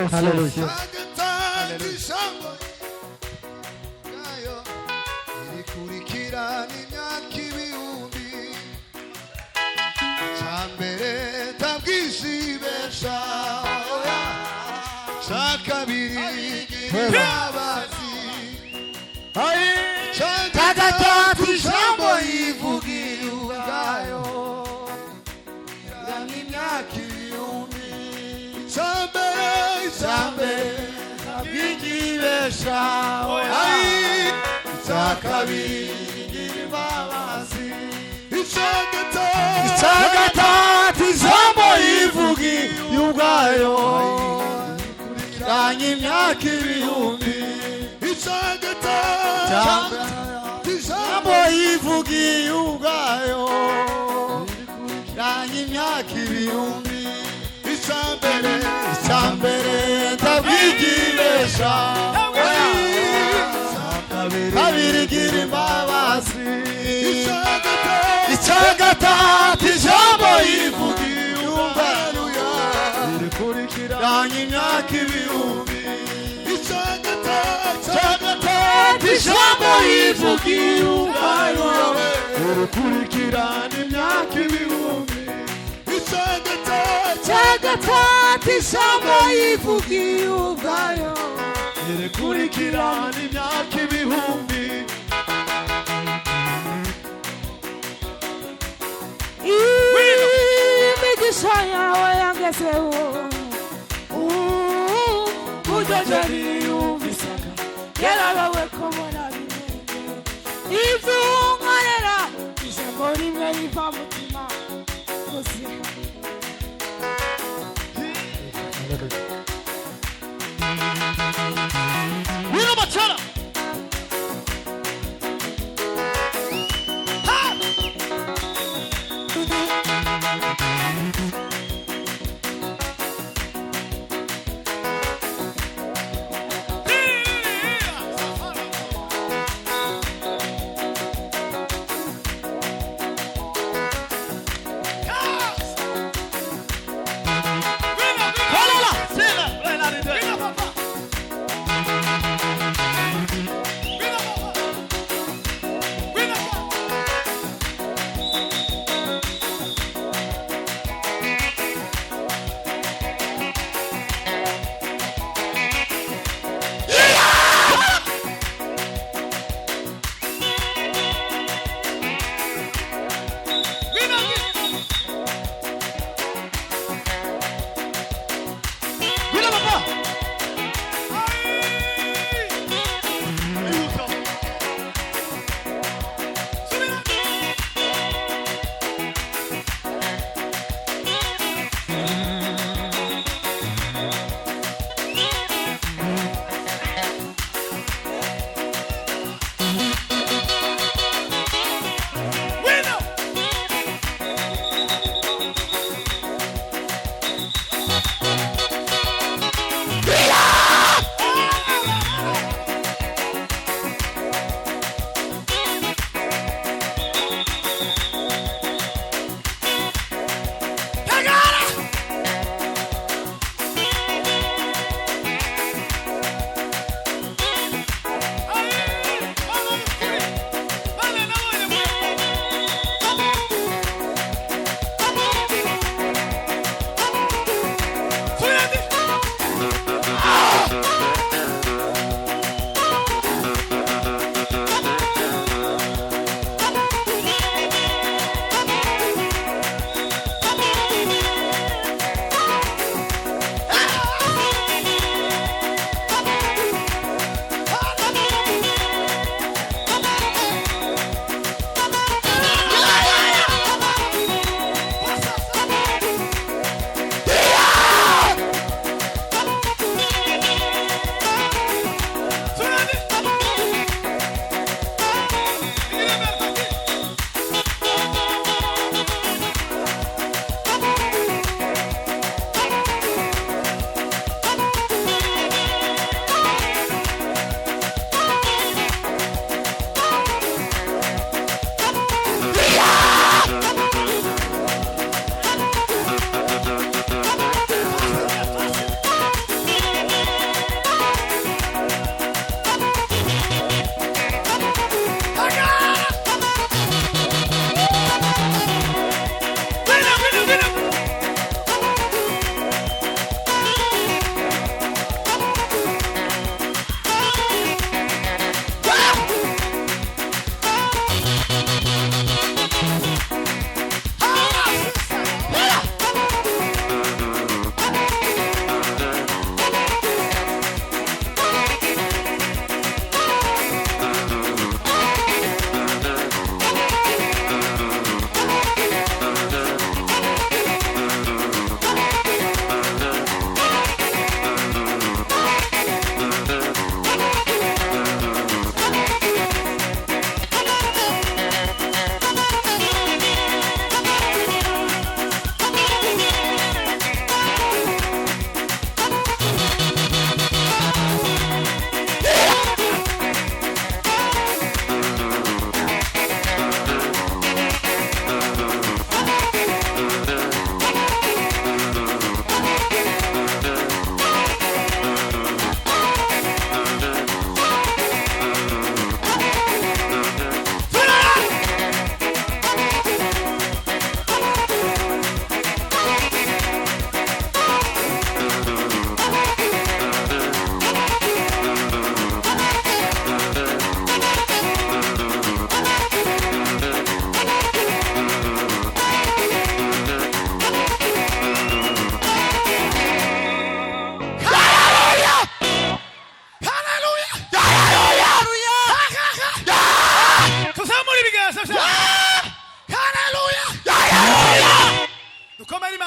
Hallelujah.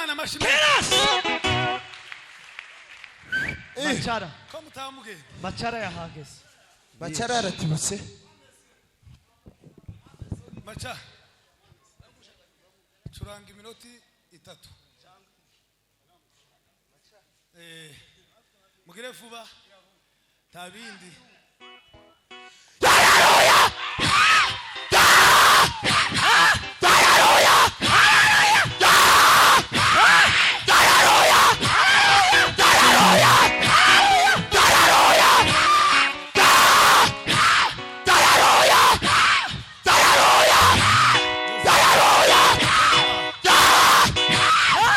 Imana amashyi. Macara. Ko mutamugenda? Macara yahageze. Macara yaratibutse. Maca, curanga iminota 3. Mugire vuba, nta bindi.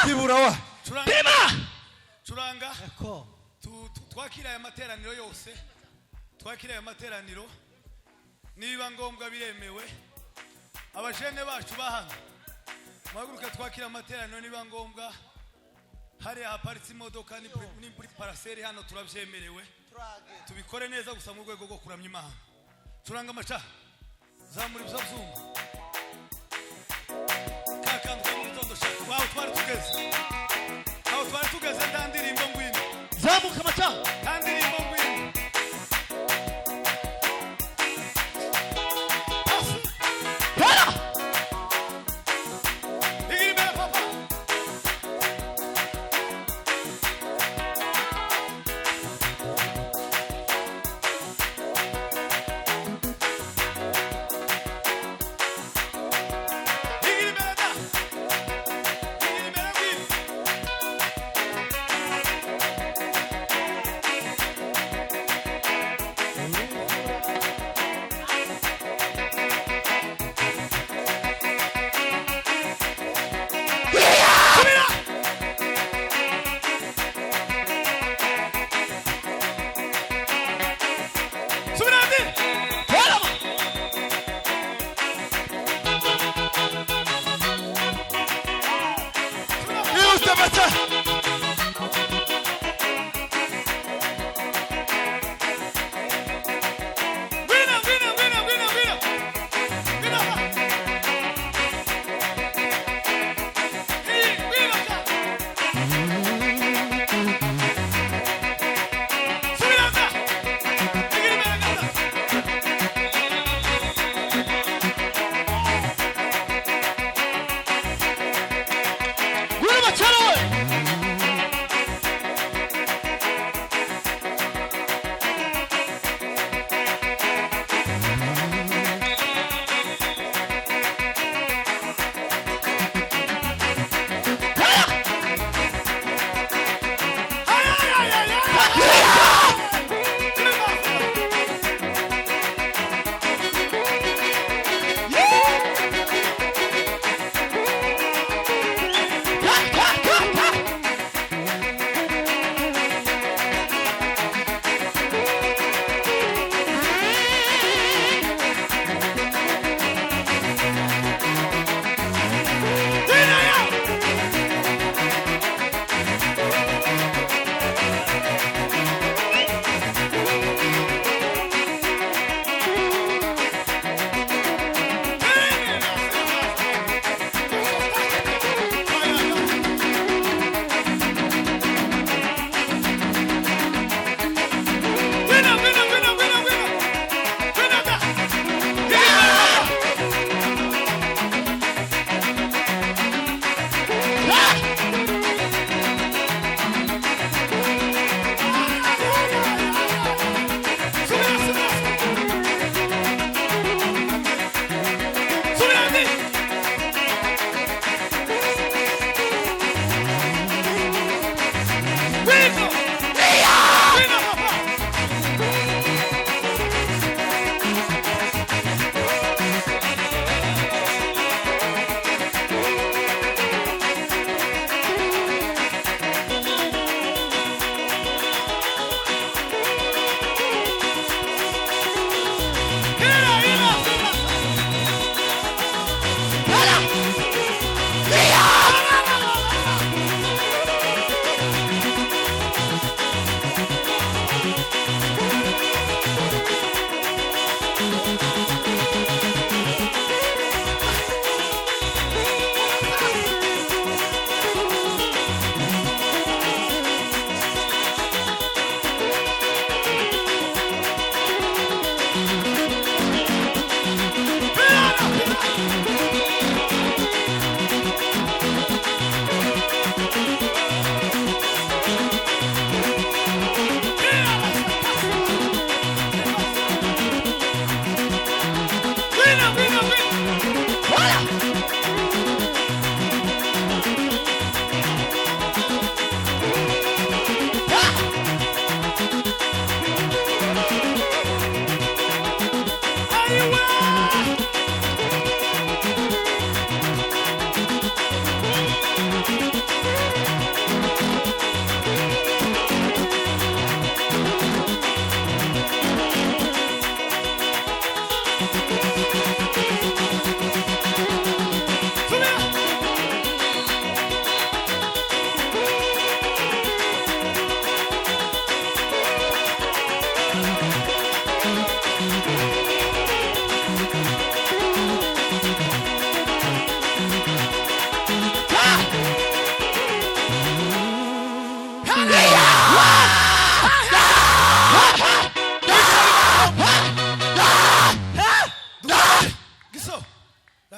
Tibura wa. Curanga, twakira aya materaniro yose, twakira aya materaniro niba ngombwa biremewe. Abajene bacu bahano muhaguruka, twakira amateraniro niba ngombwa. Hariya haparitse imodoka ni muri paraseri hano turabyemerewe, tubikore neza gusa mu rwego rwo kuramya Imana. Curanga amaca, zamura ibyo byuma kakanduka mu gitondo shaka waho twari tugeze, aho twari tugeze. Nta ndirimbo ngwino. Zamuka amaca. Nta ndirimbo ngwino. Hera. Igira imbere papa. Igira imbere da. Igira imbere ngwino.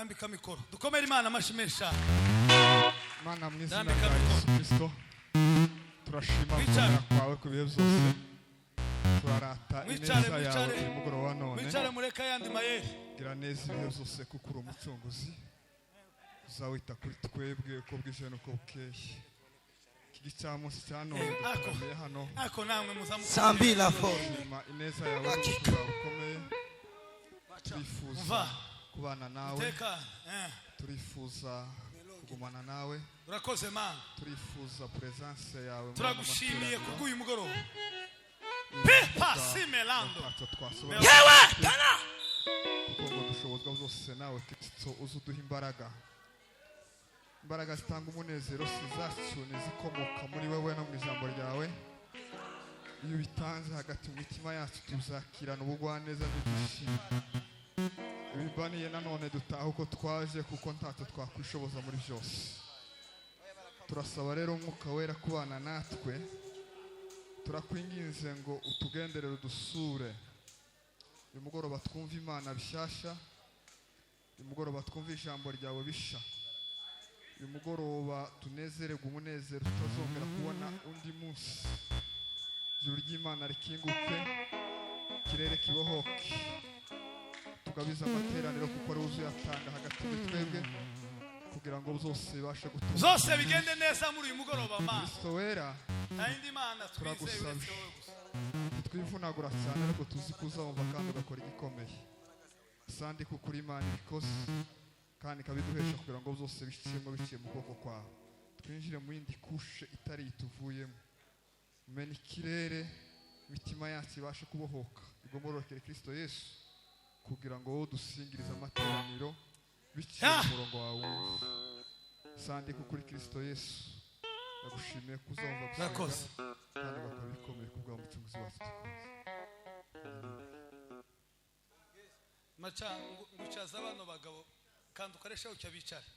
Nambika mikoro. Dukomere Imana amashyi menshi cyane. Mana mu izina Ndambika rya mikoro. Yesu Kristo, turashima Mwicare. gukomera kwawe ku bihe byose, turarata Mwicare, ineza yawe mwicare. uyu mugoroba none. Mwicare mureke ayandi mayeri. Gira neza ibihe byose kuko uri umucunguzi uzawita kuri twebwe uko bwije n'uko bukeye. Iki gicamunsi cya none Ako. duteraniye hano Ako namwe muzamukomere. Sambi la forme. shima ineza yawe n'ubuntu bwawe bukomeye. Turifuza Umva. kubana nawe, Tekana. turifuza kugumana nawe, Urakoze Mana. turifuza presence yawe muri ano Turagushimiye materaniro. kubw'uyu mugoroba. Pepa simelando. Ntacyo twasobanura Yewe tana. kuko ngo dushobozwa byose nawe Kristo uza uduha imbaraga. Imbaraga zitanga umunezero si izacu, ni izikomoka muri wewe no mu ijambo ryawe. Iyo ubitanze hagati mu mitima yacu tuzakirana ubugwaneza n'ibyishimo. Ibibaniye nanone dutaha uko twaje kuko ntacyo twakwishoboza muri byose. Turasaba rero Umwuka Wera kubana natwe, turakwinginze ngo utugenderere udusure. Uyu mugoroba twumve Imana bishyashya, uyu mugoroba twumve ijambo ryawe bisha, uyu mugoroba tunezererwe umunezero tutazongera kubona undi munsi. Ijuru ry'Imana rikinguke, ikirere kibohoke, tugabize amateraniro kuko ari uzuyatanga hagati muri twebwe kugira ngo byose bibashe gutunga. Zose bigende neza muri uyu mugoroba Mana. Kristo wera, Nta yindi Mana twizeye Turagusabye. uretse wowe gusa. ntitwivunagura cyane ariko tuzi ko uzabumva kandi ugakora igikomeye. Sandi kuko uri Imana ibikoze kandi ikabiduhesha kugira ngo byose bicemo biciye mu kuboko kwawe. Twinjire mu yindi kushe itari iyi tuvuyemo. Mena ikirere, imitima yacu ibashe kubohoka igomororokere Kristo Yesu kugira ngo wowe udusingirize amateraniro biciye mu murongo wawe wumva. Sandi kuko uri Kristo Yesu, ndagushimiye ko uzumva gusenga Urakoze. kandi ugakora ibikomeye ku bwa mucunguzi wacu dukunze. Maca ngucaza bano bagabo kandi ukoresha ucyo bicare.